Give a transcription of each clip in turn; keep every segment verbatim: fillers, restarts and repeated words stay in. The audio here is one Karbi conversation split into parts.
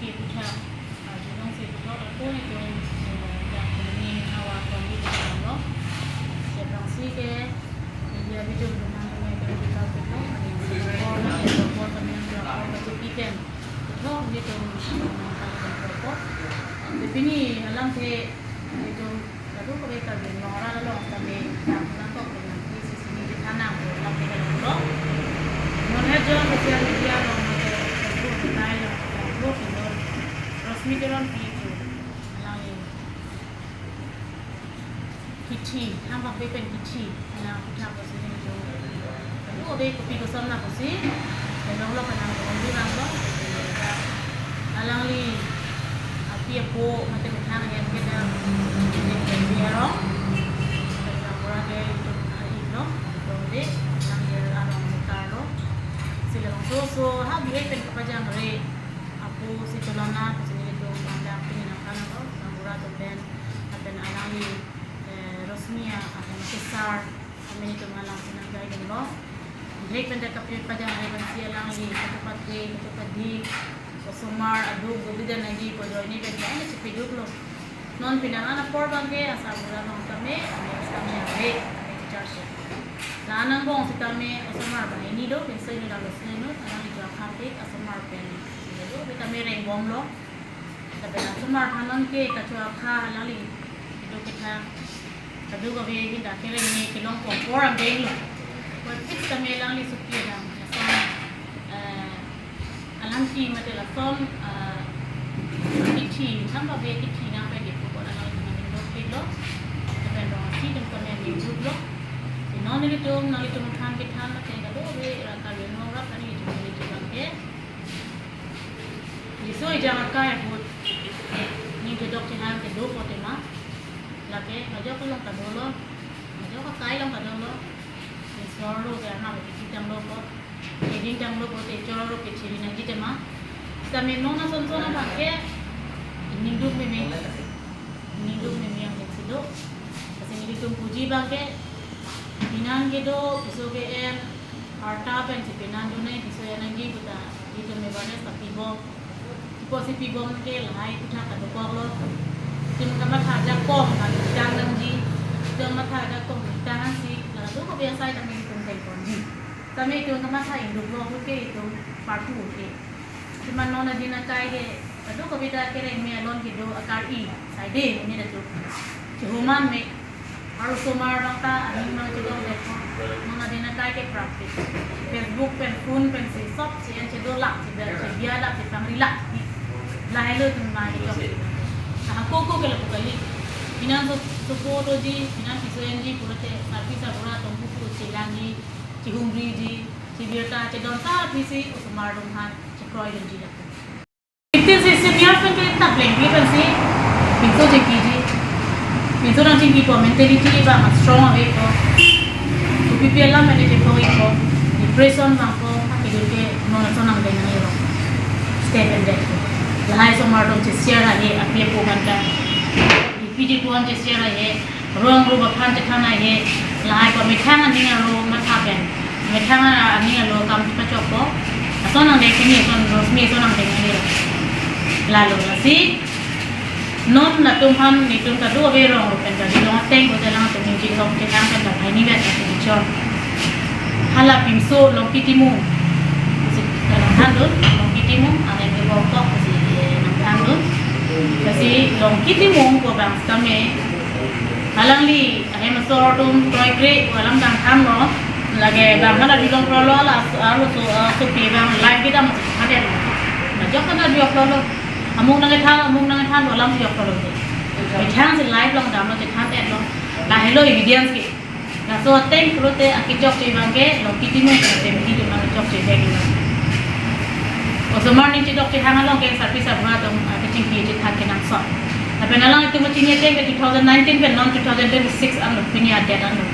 Ke puthot, ah, judong si puthot ako nelitum, eh, dak kami hawa kami puthot lo. Seberang si ke, India bijong dengan dengan itu kita puthot, ada yang Singapore, ada yang Singapore, kami yang Singapore, macam ikan. Puthot, nelitum, eh, nangkang dan puthot. Tapi ni, alam ke, nelitum kadokave Karbi Anglong arat along tame nangkok nangkok nangkok si sini di thanang ko lak ke lo. Non ha jo social media along, mate Facebook, mobile along, Facebook along, Rosmi Teron pi chu alangli kithi, thang bang pen kithi, nang puthot ko sini jo. Kadokave kopi koson na pusi, kelong lo kanang kelong di bang lo. Alangli api apo mate methang ahem ke dak, di arong. Gaonbura ke itum ari lo, itum de, alang er arong mutar lo. Si labangso oso ha bihek pen kapajangre apo si tolona, pusi nelitum bang dak pini nangkang lo, gaonbura atum pen, lapen alangli, eh, Rosmi ahem kesar, kami nelitum alang si nangkai dun lo. Bihek pen dak kapajangre abang si alangli, kachepathe, kachepathe, osomar aduk duk di dan lagi, ko join ni pen pen chepeduk lo. Non penang an apor abang ke asa bura nong tame, ame tame ave, ame charge. La anang bong sitame osomar banghini do, pinso inut dam lo sini inut, alangli jua khatik, osomar pen. Sini do, sitame reng bom lo. Lapen osomar aphan non ke kachua kha alangli kedo kethang, kadokave hinda kereng me kelong pon apor abang lo. Ko fix tame alangli suki dam, lason, eh, alangli mate lason, eh, kithi, thang bang kithi nang pen di pukot alangli nang dok pilo. Lapen rong si dam tame ni duk lo. Si non nelitum, nelitum aphan kethan mate kadokave ra Karbi Anglong arat kali itum nelitum abang ke. Riso ejang akai ahut ning kedok chehang kedo po tema. Lake majok along kadolo, majok akai along kadolo. Isor lo ke anak ke chitang lo po, keding tang lo po te chor lo ke chiri nangji tema. Sitame non ason son abang ke ningduk meme, ningduk meme yang ke sido. Kasi nelitum puji abang ke, pinan kedo, piso ke en, arta pen si pinan dunai, piso ya nangji puta, itum awareness ta pibom. Ipo si pibom ke lahai puthot kadokok lo. Itum kamatha ajakong, kami tang nangji. Itum matha ajakong, tang nangji. Lalu ko biasa itum itum tengkon ji. Tame itum kamatha induk lo ke itum partu ke. Cuma non adin akai ke, kadokave ta kereng me alon kedo akar-i, saide, ini dah tu. Chihuman me, arosomar abang ta, aning abang chedong deko, non adin akai ke prapti. Facebook pen, phone pen si, sop si, an chedo lak, chebia, chebia lak, chepangri lak. Lahelo itum ma kedo. Nah, koko ke lapu kali. Pinan so, sopo doji, pinan piso enji, pulote, sarpi sarbura atum pupu, chelangji, chehumriji, chebirta, chedon ta, pisi, osomar atum aphan, chekroi dunji lak. Fifteen, sixteen years pen ke ta plengple pensi pinso chingkiji. Pinso nangchingkipo, mentality abang strong ave ko. Kopi pi alam manage ko iko. Depression abang ko, ha kejut ke non ason nangdeng nang iro. Step and back. Lahai osomar atum che-share ahe, api apo kan ka. Ipi di kuan che-share ahe, rong ru baphan chethan ahe, lahai ko methang aning aro matha pen, methang aning aro kam pachok ko, ason nangdeng kini, ason Rosmi ason nangdeng kini. Lalo lasi, non latum aphan nelitum kadokave rong ru pen kali long ateng ko, jalang atum ningje thok chethan pen ta banghini vet atum chon. Hala pinso Longki Timung. Si, eh, nangthan dun, Longki Timung, aneng ke bokok, si, eh, nangthan dun. Lasi Longki Timung ko bang sitame, alangli ahem asor atum kroikre, ko alam nangthan lo, lake bang hala dilong prolo, la, alo so, eh, sopi bang live kedam, ada. Nah, jok kana diok lo, amung nangthan, amung nangthan, alam diok lo. Methang si live along damlo, chethan et lo. Lahelo evidence ke. Laso ateng pulote akechokche abang ke Longki Timung ke family atum nangchokche abang lo. Osomar ning chedok chehang along ke sarpi sarbura atum, ah, kechingki chethan kenangsot. Lapen alanglitum kachini ateng ke two thousand nineteen pen non two thousand twenty-six anlo, pini adet anlo.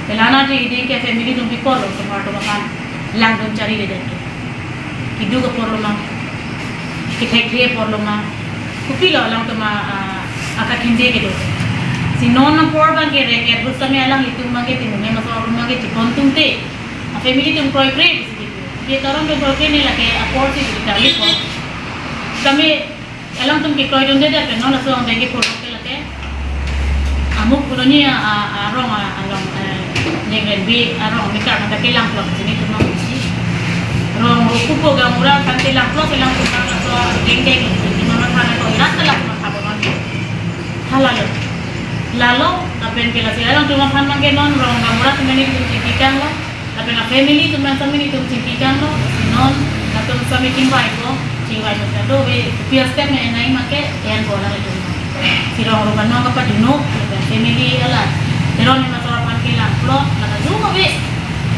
Pelana ti idi ke family atum bikol lo, osomar atum aphan langdun chariledet ke. Keduk apor lo ma, kethek the apor lo ma, kopilo alangtum a, ah, akakhinde kedo. Si non apor abang ke rek et bus kami alanglitum abang ke Timung ahem asor atum abang ke chepon tungte, a family atum kroikre pusi kepu. Ye karon atum kroikre ne lake apor si kali apor. Kami alangtum kekroidunde det pen non laso angdeng ke purok ke lake. Amuk Koloni a, a, arong a, along, eh, Jengrenbi arong mekar mata kelang plok sini tum nang si. Rong ro kupo gaonbura kan kelang plok kelang tum nang laso dengdeng tum nang thana ko irat kelang tum thabo non. Halalo. Lalo, lapen ke lasi alangtum aphan abang ke non rong gaonbura tum nelitum chingki tanglo. Lapen a family atum nang sami nelitum chingki tanglo, non, latum sami chingvai ko, chingvai ko ta do ve, P S T me nai make, en ko lang itum. Si rong ro kanong kapaduno, lapen family ala, teron ni masora pan kelang plok, lapen jung ave.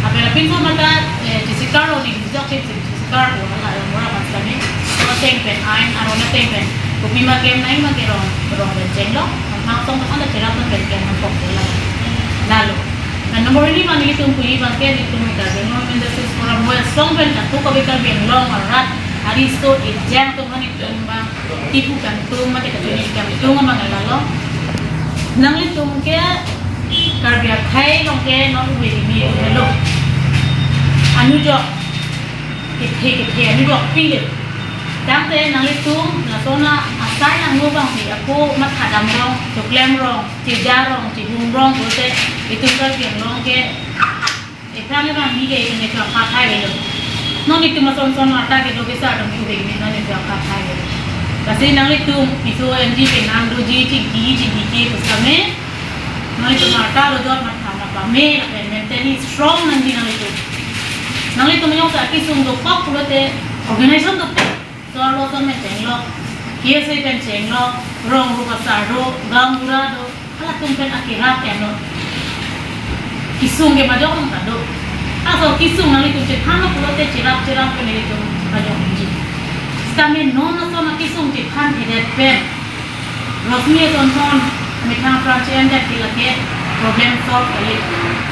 Lapen lapinso mata, eh, chisikarlo ni, jok chip chip, chisikarlo, ala, rong ro pan sami. Ko ateng pen, ain, aron ateng pen. Kopima kem nai make rong, rong pen chenglo, ang thang song kan ada cherap pen kem nang pok la. Lalo. Na number lima nelitum puji abang ke nelitum Karbi Anglong Women Justice Forum asong pen katu Karbi Karbi Anglong arat ariso ejang atum aphan nelitum abang tipu kangtung mate kachini kangtung abang lalo. Nanglitum ke Karbi akhei along ke non ove kimi lo. Anujok kethe kethe anujok pile. Tangte nanglitum lason asai nangno abang si ako matha damrong, choklem rong, cheja rong, chihum rong, pulote itum Karbi Anglong ke ephrang abang ni ke itum ke chua pathai velo. Non itum ason son ata kedo kesa dong itum ke non itum pathai velo. Lasi nanglitum piso N G P nang doji chingki chingki ke pusame. Nanglitum arta lo jot matha ma pame, lapen mentally strong nangji nanglitum. Nanglitum jongsi akesung dokok pulote organization dokok. Sor lo son pen chenglo, K S A pen chenglo, rong ro pasar do, gaonbura do, halatum pen akerap ke ano. Kesung ke majok nang ta do. Asor kesung nanglitum chethan lo pulote cherap cherap pen nelitum majok ji. Sitame non ason akesung chethanthedet pen. Rosmi ason son, methang apran che-endet ke lake problem solve kali.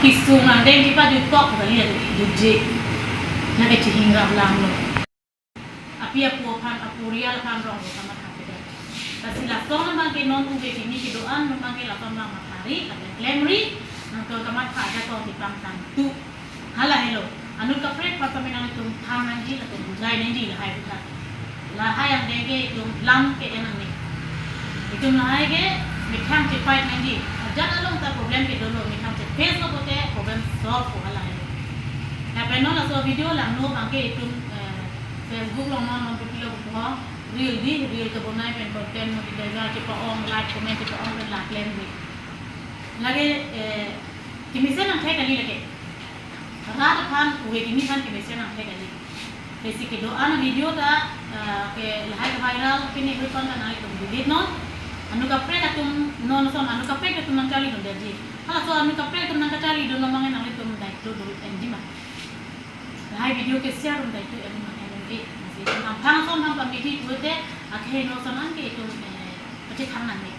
Kesung angdeng kepajut tok kali dutje. Lake chehingrap lang lo. Api apo aphan, aporial aphan rong ro kamathathedet. Lasi lason abang ke non ove kimi kedo-an abang ke lason abang mathari, lapen klemri, nangtum kamatha aja tong kepangtang tu. Hala helo. Anut kaprek aphan sami nanglitum than nangji lapen bujai nangji lahai puthot. Lahai angdeng ke itum lam ke-en nangne. Itum lahai ke methang che-fight nangji. Ajat along ta problem ke dolo, methang che-face lo pulote problem solve ko hala helo. Lapen non laso video langno abang ke itum, eh, Facebook along non non pilo ko reel di, reel kebonai pen content monetize chepa-ong, like, comment chepa-ong pen la klemri. Lake, eh, kemesen nangthek kali lake. Rat aphan, ove kimi aphan kemesen nangthek kali. Lasi kedo-an video ta, eh, ke lahai ke viral, pine hui pon ta nanglitum delete non. Anut kaprek atum non son, anut kaprek atum nangcharlidundetji. Halaso anut kaprek atum nangkacharlidun lo mangai nanglitum daito do-enji ma. Lahai video ke share un daito en ma en un e. Lasi itum aphan son aphan pamidi pulote akhei no son an ke itum, eh, pachethang nangne.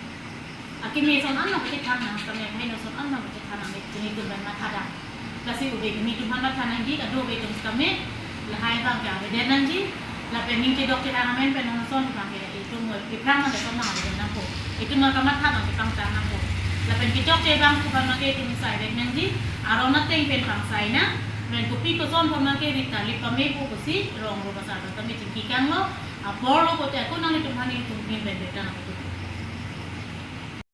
Akeme son an no pachethang nang, sitame akhei no son an no pachethang nangne. Chini itum pen mathadam. Lasi ove kimi atum aphan matha nangji, kadokave atum sitame lahai abang ke avedet nangji. Lapen ning chedok chethang amen pen non son abang ke itum ephrang nang son nang avedet nangpo. Itum kamatha abang ke pangchang nangpo. Lapen kechokche abang pu abang ke itum sai vek nangji. Aron ateng pen pangsai nang. Lapen kopi koson abang ke rita lip pamepo pusi rong ro pasar abang ke chingki tanglo. Apor lo pulote ako nanglitum aphan nelitum pin pen vek nang.